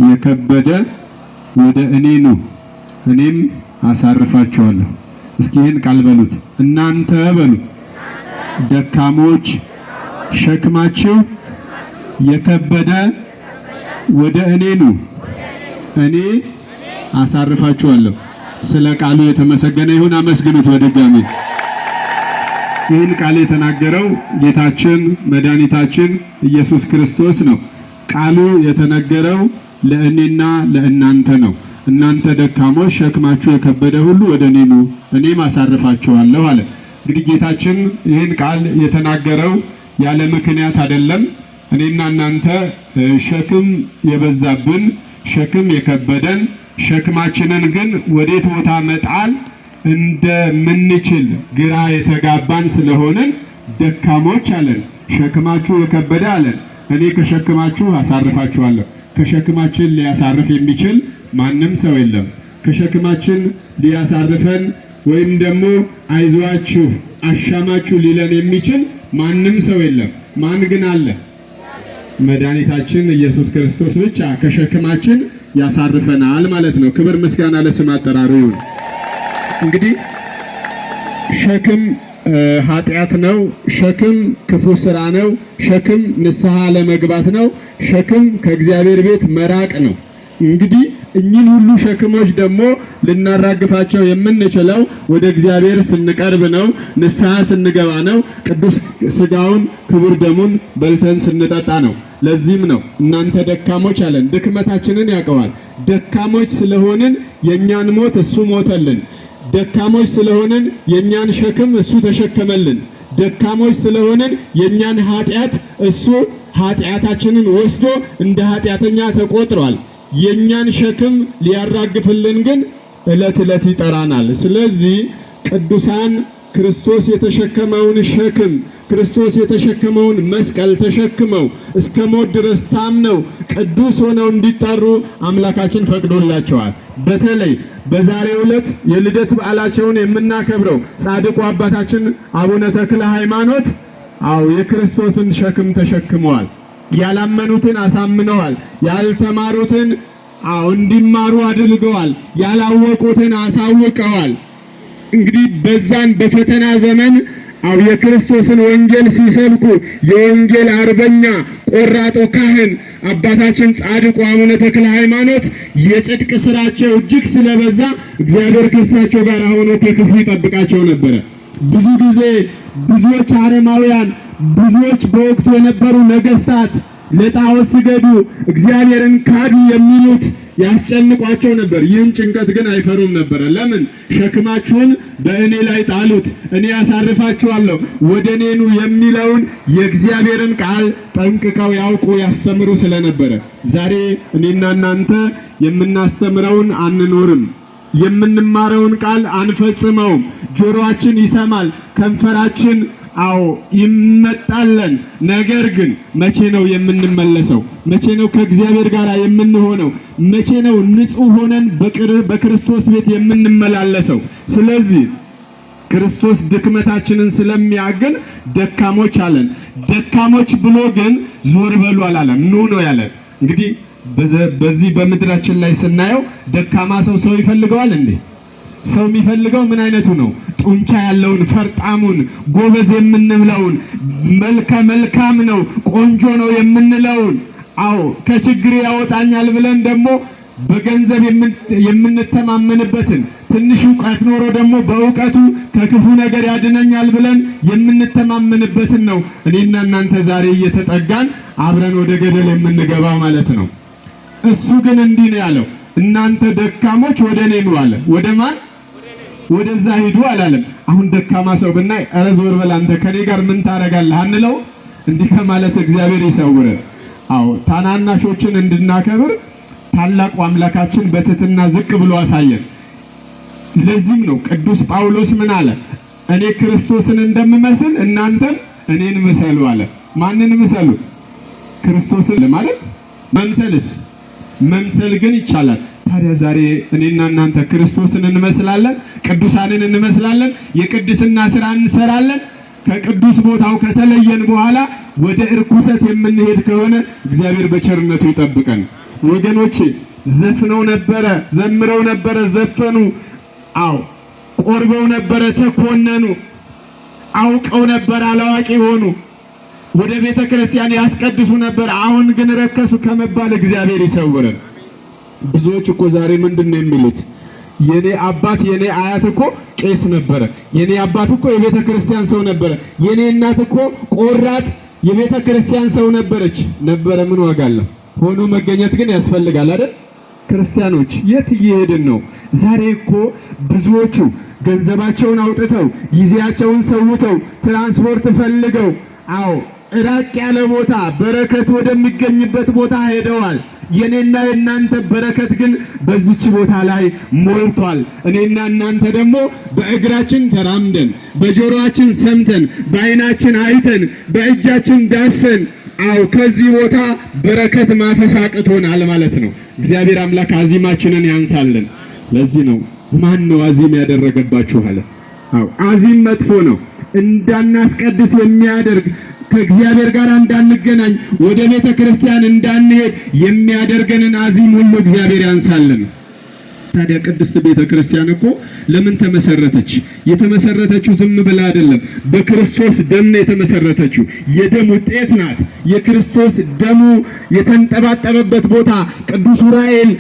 የከበደ ወደ እኔ ኑ እኔም አሳርፋችኋለሁ። እስኪ ይህን ቃል በሉት። እናንተ በሉ ደካሞች ሸክማችሁ የከበደ ወደ እኔ ኑ እኔ አሳርፋችኋለሁ። ስለ ቃሉ የተመሰገነ ይሁን። አመስግኑት በድጋሚ። ይህን ቃል የተናገረው ጌታችን መድኃኒታችን ኢየሱስ ክርስቶስ ነው። ቃሉ የተነገረው ለእኔና ለእናንተ ነው። እናንተ ደካሞች ሸክማችሁ የከበደ ሁሉ ወደ እኔ ኑ እኔም አሳርፋችኋለሁ አለ። እንግዲህ ጌታችን ይህን ቃል የተናገረው ያለ ምክንያት አይደለም። እኔና እናንተ ሸክም የበዛብን፣ ሸክም የከበደን፣ ሸክማችንን ግን ወዴት ቦታ መጣል እንደምንችል ግራ የተጋባን ስለሆንን ደካሞች አለን። ሸክማችሁ የከበደ አለን። እኔ ከሸክማችሁ አሳርፋችኋለሁ። ከሸክማችን ሊያሳርፍ የሚችል ማንም ሰው የለም። ከሸክማችን ሊያሳርፈን ወይም ደግሞ አይዟችሁ አሻማችሁ ሊለን የሚችል ማንም ሰው የለም። ማን ግን አለ? መድኃኒታችን ኢየሱስ ክርስቶስ ብቻ ከሸክማችን ያሳርፈናል ማለት ነው። ክብር ምስጋና ለስም አጠራሩ ይሁን። እንግዲህ ሸክም ኃጢአት ነው። ሸክም ክፉ ስራ ነው። ሸክም ንስሐ ለመግባት ነው። ሸክም ከእግዚአብሔር ቤት መራቅ ነው። እንግዲህ እኚህን ሁሉ ሸክሞች ደግሞ ልናራግፋቸው የምንችለው ወደ እግዚአብሔር ስንቀርብ ነው፣ ንስሐ ስንገባ ነው፣ ቅዱስ ስጋውን ክቡር ደሙን በልተን ስንጠጣ ነው። ለዚህም ነው እናንተ ደካሞች አለን። ድክመታችንን ያውቀዋል። ደካሞች ስለሆንን የእኛን ሞት እሱ ሞተልን። ደካሞች ስለሆንን የእኛን ሸክም እሱ ተሸከመልን። ደካሞች ስለሆንን የእኛን ኃጢአት እሱ ኃጢአታችንን ወስዶ እንደ ኃጢአተኛ ተቆጥሯል። የእኛን ሸክም ሊያራግፍልን ግን ዕለት ዕለት ይጠራናል። ስለዚህ ቅዱሳን ክርስቶስ የተሸከመውን ሸክም፣ ክርስቶስ የተሸከመውን መስቀል ተሸክመው እስከ ሞት ድረስ ታምነው ቅዱስ ሆነው እንዲጠሩ አምላካችን ፈቅዶላቸዋል። በተለይ በዛሬው ዕለት የልደት በዓላቸውን የምናከብረው ጻድቁ አባታችን አቡነ ተክለ ሃይማኖት አው የክርስቶስን ሸክም ተሸክመዋል። ያላመኑትን አሳምነዋል። ያልተማሩትን አው እንዲማሩ አድርገዋል። ያላወቁትን አሳውቀዋል። እንግዲህ በዛን በፈተና ዘመን አው የክርስቶስን ወንጌል ሲሰብኩ የወንጌል አርበኛ ቆራጦ ካህን አባታችን ጻድቁ አቡነ ተክለ ሃይማኖት የጽድቅ ስራቸው እጅግ ስለበዛ እግዚአብሔር ከእሳቸው ጋር ሆኖ ከክፉ ይጠብቃቸው ነበረ። ብዙ ጊዜ ብዙዎች አረማውያን፣ ብዙዎች በወቅቱ የነበሩ ነገስታት ለጣዖት ስገዱ፣ እግዚአብሔርን ካዱ የሚሉት ያስጨንቋቸው ነበር። ይህን ጭንቀት ግን አይፈሩም ነበረ። ለምን? ሸክማችሁን በእኔ ላይ ጣሉት፣ እኔ ያሳርፋችኋለሁ፣ ወደ እኔ ኑ የሚለውን የእግዚአብሔርን ቃል ጠንቅቀው ያውቁ ያስተምሩ ስለነበረ ዛሬ እኔና እናንተ የምናስተምረውን አንኖርም፣ የምንማረውን ቃል አንፈጽመውም። ጆሮአችን ይሰማል፣ ከንፈራችን አዎ ይመጣለን። ነገር ግን መቼ ነው የምንመለሰው? መቼ ነው ከእግዚአብሔር ጋር የምንሆነው? መቼ ነው ንጹሕ ሆነን በክርስቶስ ቤት የምንመላለሰው? ስለዚህ ክርስቶስ ድክመታችንን ስለሚያግን ደካሞች አለን። ደካሞች ብሎ ግን ዞር በሉ አላለም፣ ኑ ነው ያለን። እንግዲህ በዚህ በምድራችን ላይ ስናየው ደካማ ሰው ሰው ይፈልገዋል እንዴ? ሰው የሚፈልገው ምን አይነቱ ነው? ጡንቻ ያለውን፣ ፈርጣሙን፣ ጎበዝ የምንለውን፣ መልከ መልካም ነው፣ ቆንጆ ነው የምንለውን፣ አዎ ከችግር ያወጣኛል ብለን ደግሞ በገንዘብ የምንተማመንበትን፣ ትንሽ እውቀት ኖሮ ደግሞ በእውቀቱ ከክፉ ነገር ያድነኛል ብለን የምንተማመንበትን ነው እኔና እናንተ ዛሬ እየተጠጋን አብረን ወደ ገደል የምንገባው ማለት ነው። እሱ ግን እንዲህ ነው ያለው፣ እናንተ ደካሞች ወደ እኔ ኑ አለ። ወደ ማን? ወደዛ ሂዱ አላለም። አሁን ደካማ ሰው ብናይ ኧረ ዞር በል አንተ ከኔ ጋር ምን ታደርጋለህ አንለው። እንዲህ ከማለት እግዚአብሔር ይሰውረን። አዎ ታናናሾችን እንድናከብር ታላቁ አምላካችን በትህትና ዝቅ ብሎ አሳየን። ለዚህም ነው ቅዱስ ጳውሎስ ምን አለ? እኔ ክርስቶስን እንደምመስል እናንተም እኔን ምሰሉ አለ። ማንን ምሰሉ? ክርስቶስን ማለት መምሰልስ መምሰል ግን ይቻላል። ታዲያ ዛሬ እኔና እናንተ ክርስቶስን እንመስላለን፣ ቅዱሳንን እንመስላለን፣ የቅድስና ስራ እንሰራለን። ከቅዱስ ቦታው ከተለየን በኋላ ወደ እርኩሰት የምንሄድ ከሆነ እግዚአብሔር በቸርነቱ ይጠብቀን። ወገኖቼ ዘፍነው ነበረ፣ ዘምረው ነበረ፣ ዘፈኑ። አዎ ቆርበው ነበረ፣ ተኮነኑ። አውቀው ነበር፣ አላዋቂ ሆኑ። ወደ ቤተ ክርስቲያን ያስቀድሱ ነበር፣ አሁን ግን ረከሱ ከመባል እግዚአብሔር ይሰውረን። ብዙዎች እኮ ዛሬ ምንድን ነው የሚሉት? የኔ አባት የኔ አያት እኮ ቄስ ነበረ፣ የኔ አባት እኮ የቤተ ክርስቲያን ሰው ነበረ፣ የኔ እናት እኮ ቆራጥ የቤተ ክርስቲያን ሰው ነበረች። ነበረ ምን ዋጋ አለው? ሆኖ መገኘት ግን ያስፈልጋል አይደል? ክርስቲያኖች የት እየሄድን ነው? ዛሬ እኮ ብዙዎቹ ገንዘባቸውን አውጥተው ጊዜያቸውን ሰውተው ትራንስፖርት ፈልገው፣ አዎ ራቅ ያለ ቦታ በረከት ወደሚገኝበት ቦታ ሄደዋል። የኔና የእናንተ በረከት ግን በዚች ቦታ ላይ ሞልቷል። እኔና እናንተ ደግሞ በእግራችን ተራምደን፣ በጆሮአችን ሰምተን፣ በዓይናችን አይተን፣ በእጃችን ዳሰን፣ አው ከዚህ ቦታ በረከት ማፈስ አቅቶናል ማለት ነው። እግዚአብሔር አምላክ አዚማችንን ያንሳልን። ለዚህ ነው ማን ነው አዚም ያደረገባችሁ አለ። አው አዚም መጥፎ ነው፣ እንዳናስቀድስ የሚያደርግ፣ ከእግዚአብሔር ጋር እንዳንገናኝ፣ ወደ ቤተ ክርስቲያን እንዳንሄድ የሚያደርገንን አዚም ሁሉ እግዚአብሔር ያንሳልን። ታዲያ ቅድስት ቤተ ክርስቲያን እኮ ለምን ተመሰረተች? የተመሰረተችው ዝም ብላ አይደለም። በክርስቶስ ደም ነው የተመሰረተችው። የደም ውጤት ናት። የክርስቶስ ደሙ የተንጠባጠበበት ቦታ፣ ቅዱስ ዑራኤል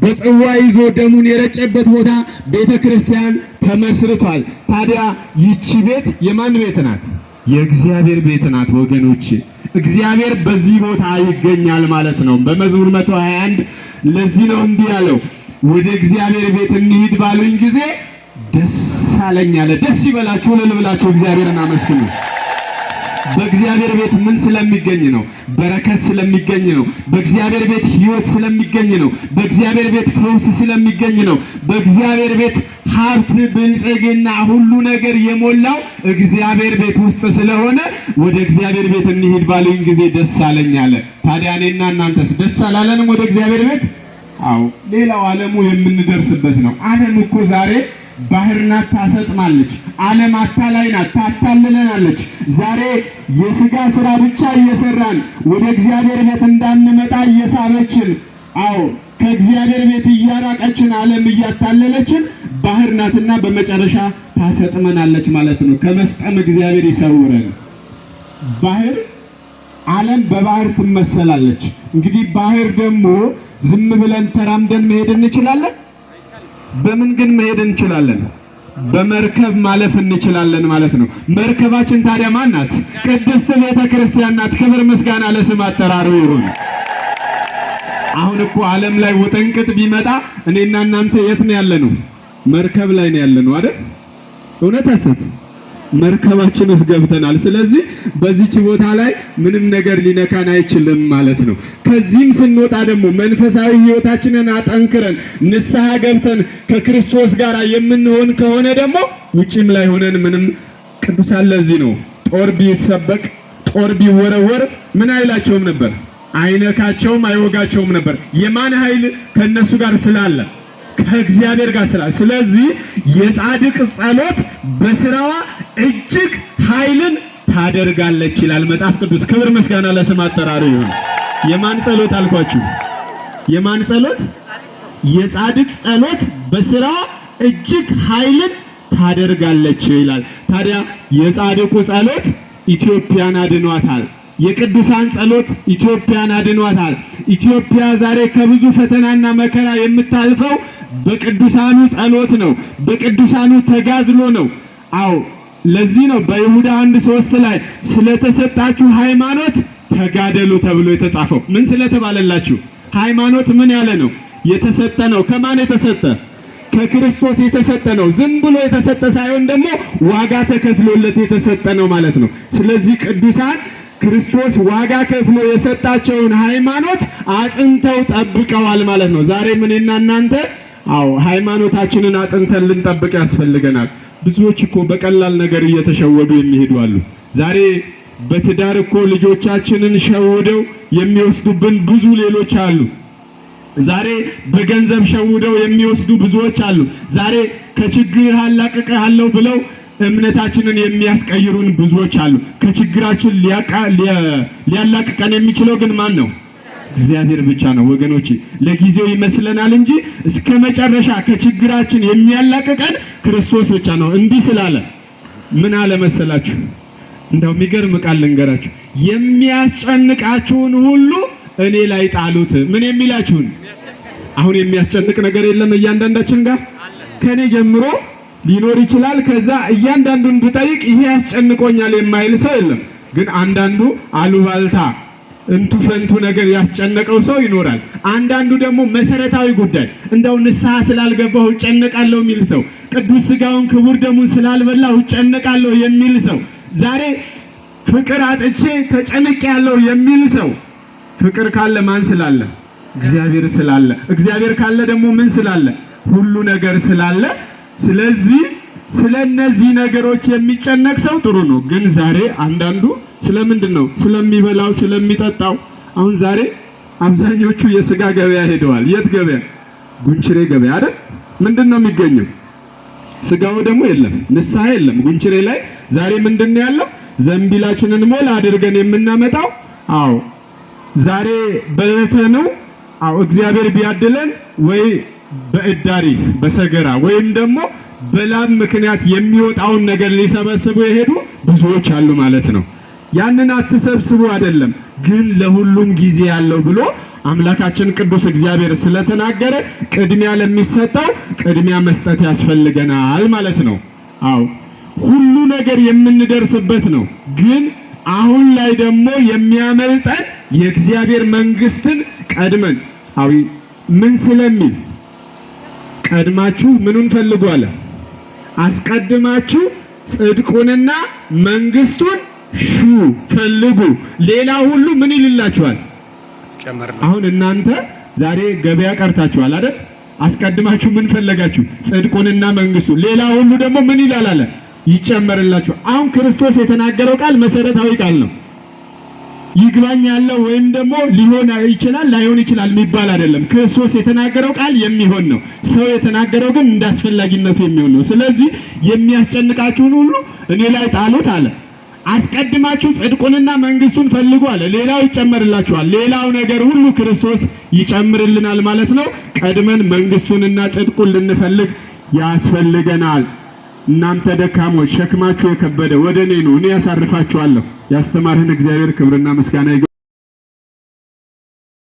በጽዋ ይዞ ደሙን የረጨበት ቦታ ቤተ ክርስቲያን ተመስርቷል። ታዲያ ይቺ ቤት የማን ቤት ናት? የእግዚአብሔር ቤት ናት ወገኖቼ። እግዚአብሔር በዚህ ቦታ ይገኛል ማለት ነው። በመዝሙር 121 ለዚህ ነው እንዲህ ያለው፣ ወደ እግዚአብሔር ቤት እንሂድ ባሉኝ ጊዜ ደስ አለኝ አለ። ደስ ይበላችሁ፣ እልል ብላችሁ እግዚአብሔርን አመስግኑ። በእግዚአብሔር ቤት ምን ስለሚገኝ ነው? በረከት ስለሚገኝ ነው። በእግዚአብሔር ቤት ሕይወት ስለሚገኝ ነው። በእግዚአብሔር ቤት ፈውስ ስለሚገኝ ነው። በእግዚአብሔር ቤት ሀብት፣ ብልጽግና፣ ሁሉ ነገር የሞላው እግዚአብሔር ቤት ውስጥ ስለሆነ ወደ እግዚአብሔር ቤት እንሂድ ባሉኝ ጊዜ ደስ አለኝ አለ። ታዲያ እኔና እናንተስ ደስ አላለንም ወደ እግዚአብሔር ቤት? አዎ፣ ሌላው ዓለሙ የምንደርስበት ነው። ዓለም እኮ ዛሬ ባህር ናት፣ ታሰጥማለች። ዓለም አታላይ ናት፣ ታታልለናለች። ዛሬ የስጋ ስራ ብቻ እየሰራን ወደ እግዚአብሔር ቤት እንዳንመጣ እየሳበችን፣ አዎ ከእግዚአብሔር ቤት እያራቀችን፣ ዓለም እያታለለችን ባህር ናትና በመጨረሻ ታሰጥመናለች ማለት ነው። ከመስጠም እግዚአብሔር ይሰውረን። ባህር ዓለም በባህር ትመሰላለች። እንግዲህ ባህር ደግሞ ዝም ብለን ተራምደን መሄድ እንችላለን? በምን ግን መሄድ እንችላለን? በመርከብ ማለፍ እንችላለን ማለት ነው። መርከባችን ታዲያ ማን ናት? ቅድስት ቤተ ክርስቲያን ናት። ክብር ምስጋና ለስም አጠራሩ ይሁን። አሁን እኮ ዓለም ላይ ውጥንቅጥ ቢመጣ እኔና እናንተ የት ነው ያለነው? መርከብ ላይ ነው ያለነው አይደል? እውነት ሐሰት? መርከባችን ውስጥ ገብተናል። ስለዚህ በዚች ቦታ ላይ ምንም ነገር ሊነካን አይችልም ማለት ነው። ከዚህም ስንወጣ ደግሞ መንፈሳዊ ሕይወታችንን አጠንክረን ንስሐ ገብተን ከክርስቶስ ጋር የምንሆን ከሆነ ደግሞ ውጭም ላይ ሆነን ምንም ቅዱሳን ለዚህ ነው ጦር ቢሰበቅ ጦር ቢወረወር ምን አይላቸውም ነበር፣ አይነካቸውም፣ አይወጋቸውም ነበር። የማን ኃይል ከነሱ ጋር ስላለ? ከእግዚአብሔር ጋር ስላለ። ስለዚህ የጻድቅ ጸሎት በስራዋ እጅግ ኃይልን ታደርጋለች ይላል መጽሐፍ ቅዱስ። ክብር ምስጋና ለስም አጠራሩ ይሁን። የማን ጸሎት አልኳችሁ? የማን ጸሎት? የጻድቅ ጸሎት በስራዋ እጅግ ኃይልን ታደርጋለች ይላል። ታዲያ የጻድቁ ጸሎት ኢትዮጵያን አድኗታል። የቅዱሳን ጸሎት ኢትዮጵያን አድኗታል። ኢትዮጵያ ዛሬ ከብዙ ፈተናና መከራ የምታልፈው በቅዱሳኑ ጸሎት ነው፣ በቅዱሳኑ ተጋድሎ ነው። አዎ ለዚህ ነው በይሁዳ 1:3 ላይ ስለተሰጣችሁ ሃይማኖት ተጋደሉ ተብሎ የተጻፈው። ምን ስለተባለላችሁ? ሃይማኖት ምን ያለ ነው? የተሰጠ ነው። ከማን የተሰጠ? ከክርስቶስ የተሰጠ ነው። ዝም ብሎ የተሰጠ ሳይሆን ደግሞ ዋጋ ተከፍሎለት የተሰጠ ነው ማለት ነው። ስለዚህ ቅዱሳን ክርስቶስ ዋጋ ከፍሎ የሰጣቸውን ሃይማኖት አጽንተው ጠብቀዋል ማለት ነው። ዛሬም እኔና እናንተ አዎ ሃይማኖታችንን አጽንተን ልንጠብቅ ያስፈልገናል። ብዙዎች እኮ በቀላል ነገር እየተሸወዱ የሚሄዱ አሉ። ዛሬ በትዳር እኮ ልጆቻችንን ሸውደው የሚወስዱብን ብዙ ሌሎች አሉ። ዛሬ በገንዘብ ሸውደው የሚወስዱ ብዙዎች አሉ። ዛሬ ከችግር አላቅቅሃለሁ ብለው እምነታችንን የሚያስቀይሩን ብዙዎች አሉ። ከችግራችን ሊያላቅቀን የሚችለው ግን ማን ነው? እግዚአብሔር ብቻ ነው ወገኖቼ። ለጊዜው ይመስለናል እንጂ እስከ መጨረሻ ከችግራችን የሚያላቅቀን ክርስቶስ ብቻ ነው። እንዲህ ስላለ ምን አለ መሰላችሁ? እንደው የሚገርም ቃል ልንገራችሁ። የሚያስጨንቃችሁን ሁሉ እኔ ላይ ጣሉት። ምን የሚላችሁን? አሁን የሚያስጨንቅ ነገር የለም እያንዳንዳችን ጋር ከኔ ጀምሮ ሊኖር ይችላል። ከዛ እያንዳንዱን ብጠይቅ ይሄ ያስጨንቆኛል የማይል ሰው የለም። ግን አንዳንዱ አሉባልታ እንቱ ፈንቱ ነገር ያስጨነቀው ሰው ይኖራል። አንዳንዱ ደግሞ መሰረታዊ ጉዳይ እንደው ንስሐ ስላልገባሁ እጨነቃለሁ የሚል ሰው፣ ቅዱስ ስጋውን ክቡር ደሙን ስላልበላሁ እጨነቃለሁ የሚል ሰው፣ ዛሬ ፍቅር አጥቼ ተጨንቄያለሁ የሚል ሰው፣ ፍቅር ካለ ማን ስላለ? እግዚአብሔር ስላለ። እግዚአብሔር ካለ ደግሞ ምን ስላለ? ሁሉ ነገር ስላለ። ስለዚህ ስለነዚህ ነገሮች የሚጨነቅ ሰው ጥሩ ነው። ግን ዛሬ አንዳንዱ ስለምንድን ነው? ስለሚበላው፣ ስለሚጠጣው። አሁን ዛሬ አብዛኞቹ የስጋ ገበያ ሄደዋል። የት ገበያ? ጉንችሬ ገበያ አይደል? ምንድን ነው የሚገኘው? ስጋው ደግሞ የለም፣ ንስሐ የለም። ጉንችሬ ላይ ዛሬ ምንድን ነው ያለው? ዘንቢላችንን ሞላ አድርገን የምናመጣው። አዎ ዛሬ በልተነው፣ አዎ እግዚአብሔር ቢያድለን ወይ በእዳሪ በሰገራ ወይም ደግሞ በላብ ምክንያት የሚወጣውን ነገር ሊሰበስቡ የሄዱ ብዙዎች አሉ ማለት ነው። ያንን አትሰብስቡ አይደለም፣ ግን ለሁሉም ጊዜ ያለው ብሎ አምላካችን ቅዱስ እግዚአብሔር ስለተናገረ ቅድሚያ ለሚሰጠው ቅድሚያ መስጠት ያስፈልገናል ማለት ነው። አዎ ሁሉ ነገር የምንደርስበት ነው። ግን አሁን ላይ ደግሞ የሚያመልጠን የእግዚአብሔር መንግስትን ቀድመን አዊ ምን ስለሚል ቀድማችሁ ምኑን ፈልጉ አለ። አስቀድማችሁ ጽድቁንና መንግስቱን ሹ ፈልጉ፣ ሌላ ሁሉ ምን ይልላችኋል? አሁን እናንተ ዛሬ ገበያ ቀርታችኋል አይደል? አስቀድማችሁ ምን ፈለጋችሁ? ጽድቁንና መንግስቱን። ሌላ ሁሉ ደግሞ ምን ይላል አለ? ይጨመርላችሁ። አሁን ክርስቶስ የተናገረው ቃል መሰረታዊ ቃል ነው። ይግባኝ ያለው ወይም ደግሞ ሊሆን ይችላል ላይሆን ይችላል የሚባል አይደለም። ክርስቶስ የተናገረው ቃል የሚሆን ነው። ሰው የተናገረው ግን እንዳስፈላጊነቱ የሚሆን ነው። ስለዚህ የሚያስጨንቃችሁን ሁሉ እኔ ላይ ጣሉት አለ። አስቀድማችሁ ጽድቁንና መንግስቱን ፈልጉ አለ። ሌላው ይጨመርላችኋል። ሌላው ነገር ሁሉ ክርስቶስ ይጨምርልናል ማለት ነው። ቀድመን መንግስቱንና ጽድቁን ልንፈልግ ያስፈልገናል። እናንተ ደካሞች ሸክማችሁ የከበደ ወደ እኔ ኑ፣ እኔ ያሳርፋችኋለሁ። ያስተማርህን እግዚአብሔር ክብርና ምስጋና ይግባው።